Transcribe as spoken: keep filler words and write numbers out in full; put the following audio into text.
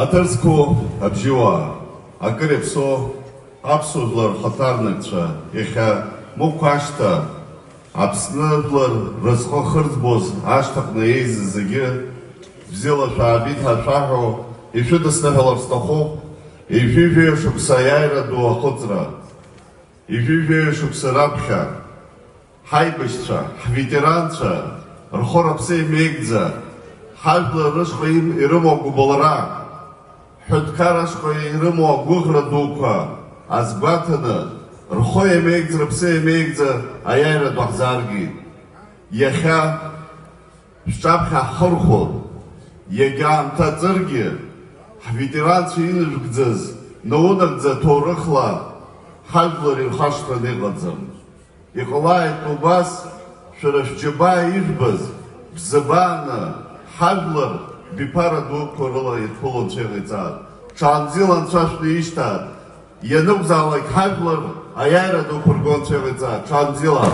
Аҭыр зқәу абжьыуаа, акыр иаԥсоу аԥсуа жәлар рхаҭарнакцәа, иахьа Мықә ашьҭа Аԥсны жәлар рызҟы хырӡбоз ашьҭаҟны еизаз зегьы, бзиала шәаабеит ҳәа шәаҳәо, ишәыдысныҳәалар сҭахуп, ҩажәи жәаҩа шықәса аиааира ду ахыҵра. Ҩажәи жәаҩа шықәса раԥхьа ҳаибашьцәа, ҳветеранцәа рхы рыԥсы иамеигӡа, ҳажәлар рышҟа им-, ирымоу агәыбылра, ҳҳәынҭқар ашҟа ирымоу агәыӷра дуқәа азгәаҭаны, рхы иамеигӡа, рыԥсы иамеигӡа аиааира ду ҳзааргеит. Иахьа шәҿаԥхьа ҳхырхәон, иагьа аамҭа ҵыргьы, ҳветеранцәа инажәгӡаз, наунагӡа ҭоурыхла ҳажәлар ирхашҭраны иҟаӡам. Иҟалааит убас, шәара шәџьабаа ижәбаз, бзабааны ҳажәлар биԥара дуқәа рыла ирԥыло Анцәа иҟаиҵааит. Ҽаанбзиала Анцәа шәнеишьҭааит. Ианакәзаалак ҳажәлар аиааира дуқәа рго Анцәа иҟаиҵааит. Ҽаанбзиала!